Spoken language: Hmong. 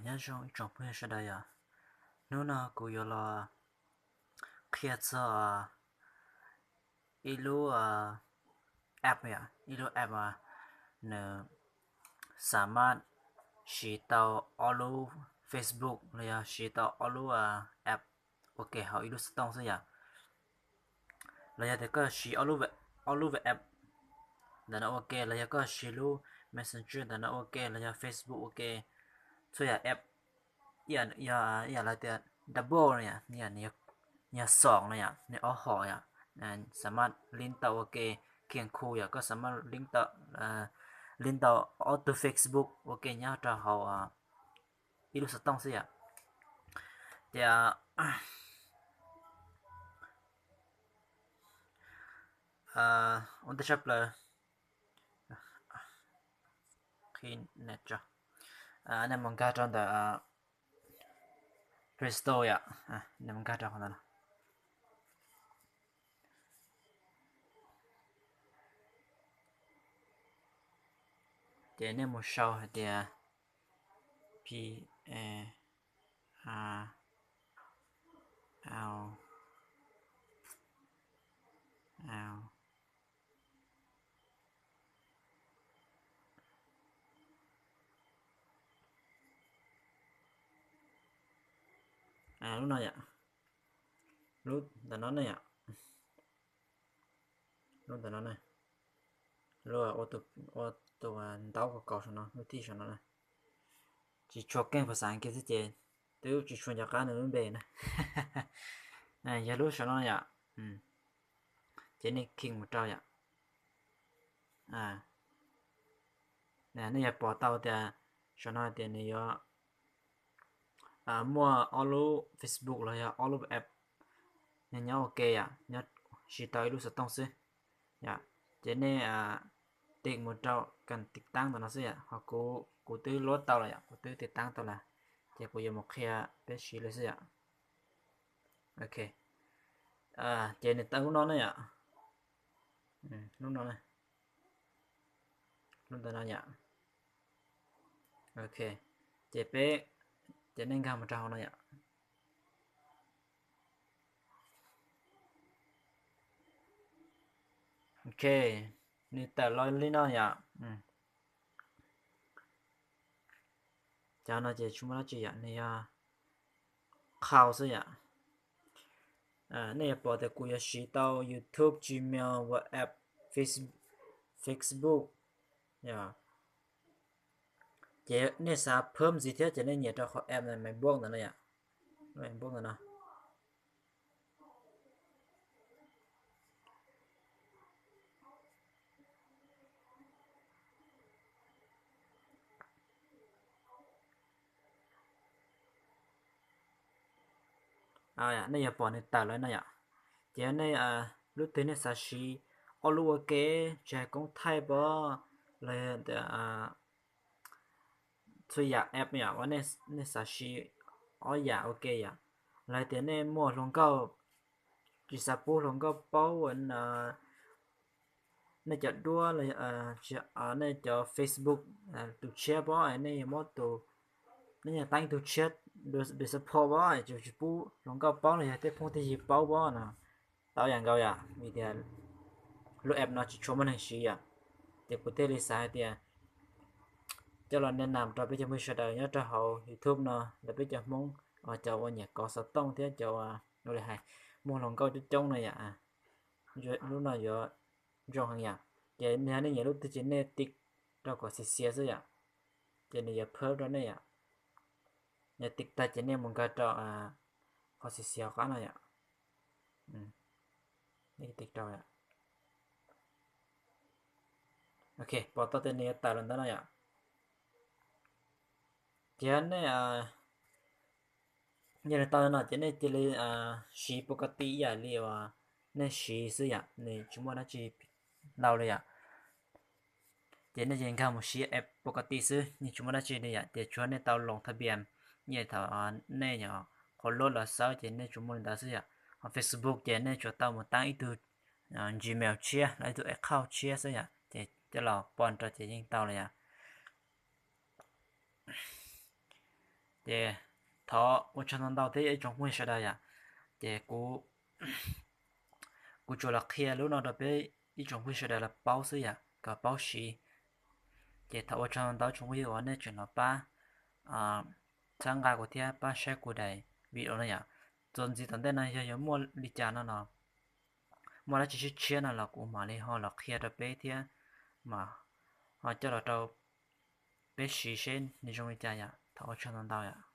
Nyob zoo ib tsoom phooj ywg sawv daws yom, hnub no kuv yuav los qhia txog ib lub app yom, ib lub app nws xam maj siv tau ob lub Facebook los yog siv tau ob lub app ua ke hauv ib lub xov tooj xwb yom. Los yog tias koj siv ob lub app ntawm no ua ke los yog koj siv lub Messenger ntawm no ua ke los yog Facebook ua ke, txhua yam app, yog ib yam li tias double no yom, yog xoom no yom, nws ob hom yom, xam maj link tau ua ke, khiaj khu yom, koj xam maj link tau ob tug Facebook ua ke nyob rau hauv ib lub xov tooj xwb yom. Ces ua ntej tshaj plaws, nej mus nkag rau ntawm Play Store yom, nej mus nkag rau qhov ntawd no. Ces nej mus sau hais tias P A R R lub no yom, lub ntawm no ne yom, lub ntawm no ne, lub ua tus ntaub kaus kaus saum no, lub thij saum no na. Tsis tshua keej phas xas Askiv xwb ces twb tsis tshua nco qab nws lub npe na. Yog lub saum no yom, ces nej khij mus rau yom. Nej yog pom tau tias saum no tias nws yuav muaj ob lub Facebook los yog ob lub app nyob ua ke yom, nyob siv tau ib lub xov tooj xwb yom. Ces nej tiv mus rau kas tiv taab ntawm no xwb yom, ho kuv, kuv twb luab tau lawm yom, kuv twb tiv taab tau lawm, ces kuv yuav mus qhia peb siv li xwb yom. Ok, ces nws tawm lub no ne yom, lub no, lub ntawm no yom. Ok, ces peb, ces nej nkag mus rau hauv no yom. Ok, nws tawm los li no yom. Cov no ces tsis muaj dab tsi yom, nws yog qhau xwb yom. Nej yuav pom tias kuv yuav siv tau YouTube, Gmail, WhatsApp, Face, Facebook yom. Ces nej xav phab ntxiv thiab ces nej nyiam rau qhov app ntawm Maiv Npuab ntawm no yom. Maiv Npuab ntawm no. Nej yuav pom nws tawm lawm no yom. Ces nej lub twg nej xav siv ob lub ua ke, tsis hais koob thaij pom los yog txhua yam app yom, nej xav siv ob yam ua ke yom, los hais tias nej muaj hluas nkauj, tsis xav pub hluas nkauj paub nej cov duab, nej cov Facebook tus tshiab pom, nej yuav muab tus, nej yuav teeb tus tshiab, tus support pom, tsis pub hluas nkauj paub los yog tej phooj tej ywg paub pom no, tau yam nkaus yom, vim tias lub app no tsis tshua muaj neeg siv yom. Ces kuv thiaj li xav hais tias coj los neb nam rau peb cov phooj ywg sawv daws nyob rau hauv YouTube no, los peb cov Hmoob, cov uas nyiam kov xov tooj thiab cov uas li hais muaj hluas nkauj coob coob no yom. Lub no yuav zoo heev yom. Ces yog nej nyiam lub twg ces nej tiv rau kom xiav xiav xwb yom, ces nws yuav phab rau nej yom. Yog tiv tag ces nej mus nkag rau qhov xiav xiav qab no yom. Nej tiv rau yom. Ok, pom tau tias nws yuav tawm los ntawd no yom. Ces nej, yog nws tau no ces nej cia li siv pov ka ti ib yam li uas nej siv xwb yom, nws tsis muaj dab tsi ntau li yom. Ces nej ces nkag mus siv app pov ka ti xwb, yeej tsis muaj dab tsi li yom, ces tsuas nej tau loos tha pias, ib yam thaum nej nyuam qhuav load los xwb ces nej tsuas muaj li ntawd xwb yom. Ho Facebook ces nej tsuas tau mus taab ib tug Gmail tshiab los ib tug account tshiab xwb yom, ces coj los pon rau ces yeej tau lawm yom. Ces thov ua tsaug ntau ntau thiab ib tsoom phooj ywg sawv daws yom. Ces kuv kuv tsuas los qhia lub no rau peb ib tsoom phooj ywg sawv daws los paub xwb yom, kom paub siv. Ces thov ua tsaug ntau ntau tsoom phooj ywg uas nej tseem los pab txhawb nqa kuv thiab pab saib kuv daim video no yom. Txuas ntxiv tom ntej no yog yuav muaj li cas no no, muaj dab tsi tshiab tshiab no los kuv mam li ho los qhia rau peb thiab, mas ho coj los rau peb siv seb nws zoo li cas yom. Thov ua tsaug ntau ntau yom.